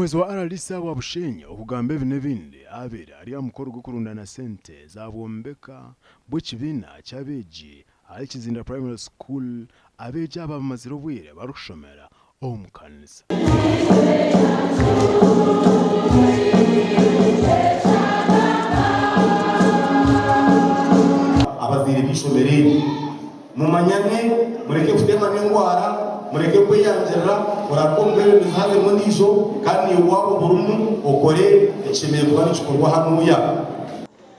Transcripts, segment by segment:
Omuhwezi wa RDC ahabwa Bushenyi okugamba ebi n'ebindi abaire ari aha mukoro gw'okurundana sente za bwombeka bw'ekibiina ky'abeegi ahari Kizinda Primary School. Abeegi aba bamazire obwire barikushomera omu kanisa. Abazaire b'eishomero eri, mumanyane, mureke kuteemana engwara, mureke kweyangirira, oraruga omu bwebembezi haazemu ondiijo, kandi naiwe waaba oburimu okore ekishemereire kuba nikikorwa hanuuya.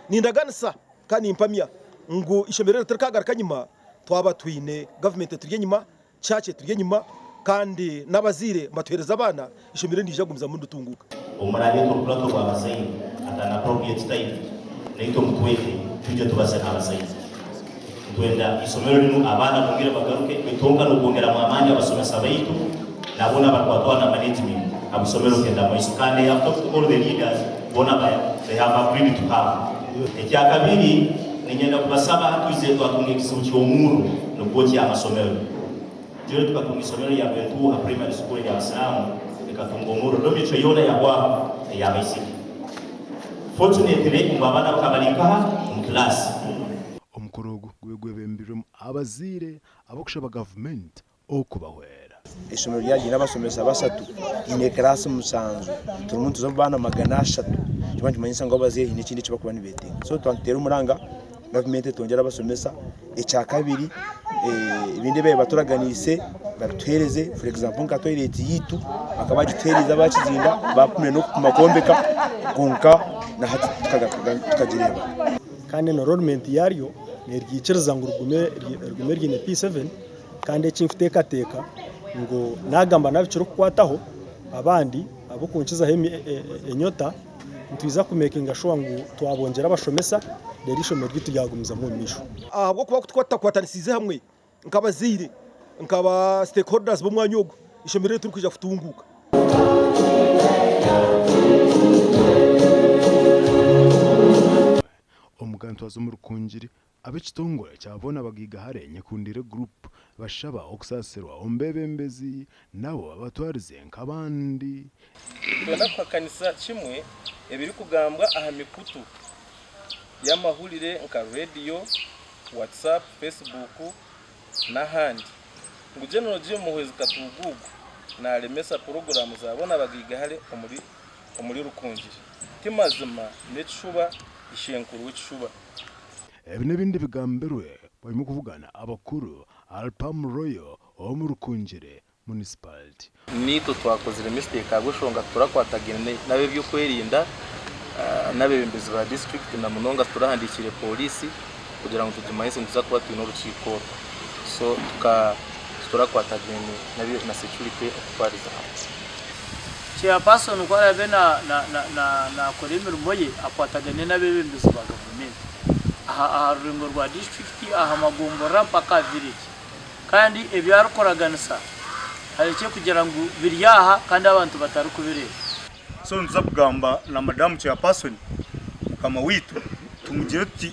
Nindaganisa kandi nimpamya ngu eishomero eri tirikagaruka nyima twaba twine gavumenti eturi enyima, church eturi enyima kandi n'abazaire nibatuheereza abaana, eishomero eri niriija kugumizamu niritunguuka. Omuraareete orukurato rw'abazaire at an appropriate time, naitwe mutwete twije tubaze n'abazaire. Nitwenda eisomero rinu abaana bongere bagaruke, beitu honka n'okwongeramu amaani abasomesa baitu na boona abarikwatwaho na management habw'eisomero kugenda mumaiso. Kandi I have talked to all the leaders, boona they have agreed to come. Ekyakabiri, niinyenda kubasaba hati twizire twatunga ekizibu ky'omurro nigwokya amasomero. Joro tukatunga isomero rya Bwentuuha Primary School ery'Abasiraamu rikatunga omurro, dormitory yoona yahwaho ey'abaisiki. Fortunately ngu abaana bakaba bari nkaha? Omu kilaasi. Omukoro ogu gube gwebembirwemu abazaire abarikushaba gavumenti okubahwera. Eishomero ryangye riine abashomesa bashatu, riine kiraasi mushanju, turimu nituza omu baana 300 nikiba nikimanyisa ngu abazaire haine ekindi eki barikuba nibeetenga. So twaba nituteera omuranga gavumenti etwongyere abashomesa, ekyakabiri ebindi ebi baturaganiise babituheereze for example nka toyireti yaitu bakaba bagituheerize abakizinda baapimire n'okupima kwombeka kwonka na hati tukagireeba. Kandi enrollment yaaryo neryikiriza ngu rigume ryine P7. Kandi eki nkuteekateeka ngu naagamba n'abu kirikukwataho abandi ab'okunkizaho enyota, nitwija kumeekinga shuwa ngu twabongyera abashomesa reero eishomero ryaitu ryagumizamu omu maisho. Ahabw'okuba ku turikuba tutakwatanisiize hamwe nk'abazaire, nka ba stakeholders b'omwanya ogu, eishomero eryo tirikwija kutunguuka. Omugabe Ntwaza omu Rukungiri Ab'ekitongore kya Boona Bagaigahare Nyekundire Group bashaba okusaasirwa omu beebembezi nabo babatwarize nk'abandi. Nitwenda kuhakanisa kimwe ebirikugambwa aha mikutu y'amahurire nka rediyo, WhatsApp, Facebook n'ahandi ngu General Jim Muhwezi Katuuguugu naremesa puroguraamu za Boona Bagaigahare omuri Rukungiri. Ti mazima n'ekishuba ishenkuru w'ekishuba. Ebi n'ebindi bigambirwe bwanyima y'okuvugana abakuru ahari Palm Royal ow'omu Rukungiri Municipality. Naitwe twakozire mistake ahabw'enshonga titurakwatagaine n'ab'ebyokwerinda n'abebembezi ba disiturikiti na munonga titurahandikiire pooriisi kugira ngu tugimanyise nituza kuba twine orukiiko orwo. So titurakwatagaine na security okutwariza hamwe. Chairperson ku araabe naakora emirimo ye akwatagane n'abeebembezi ba gavumenti aha rurengo rwa disiturikiti, aha magomborora mpaka aha vireegi. Kandi ebi arikuraganisa arekye kugira ngu biri aha kandi abantu batarikubireeba. So nituza kugamba na madamu chairperson mukama waitu tumugire tuti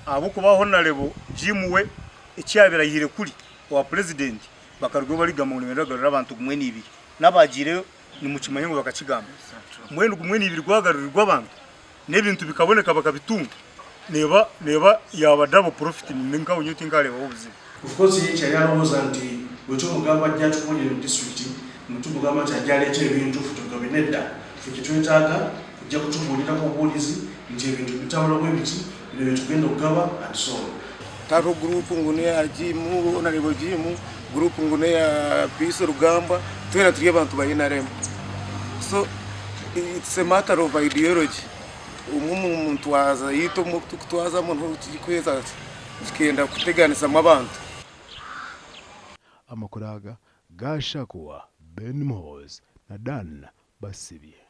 ahabw'okuba honarebo Jim we eki yaabaire aihire kuri owa purezidenti bakarugayo barikugamba ngu nibenda kugarura abantu gumwe n'eibiri. N'abaagiireyo nimukimanya ngu bakakigamba. Mbwenu gumwe n'eibiri gwagarurirwa abantu, n'ebintu bikaboneka bakabitunga, neeba neeba yaaba double profit nkawe nyowe tinkareebaho obuzibu. Of course ye kyali alowooza nti bwetumugamba ajje atubuulire mu district mbu tumugamba nti ajje aleete ebintu ffe tugabe nedda ffe kyetwetaaga kujja kutubuulirako bubuulizi nti ebintu bitambula bwebiti bino byetugenda okugaba and so on. Tihariho guruupu ngu n'eya Jimu, Honarebo Jimu, guruupu ngu n'eya Peace Rugambwa, twena turi abantu ba nrm. So it's a matter of ideology. Omwe omu ntwaza yaitu omu oku turikutwazamu niho kirikuheza kikenda kuteganisamu abantu. Amakuru aga gaashakuwa Ben Muhoozi na Dan Basibye.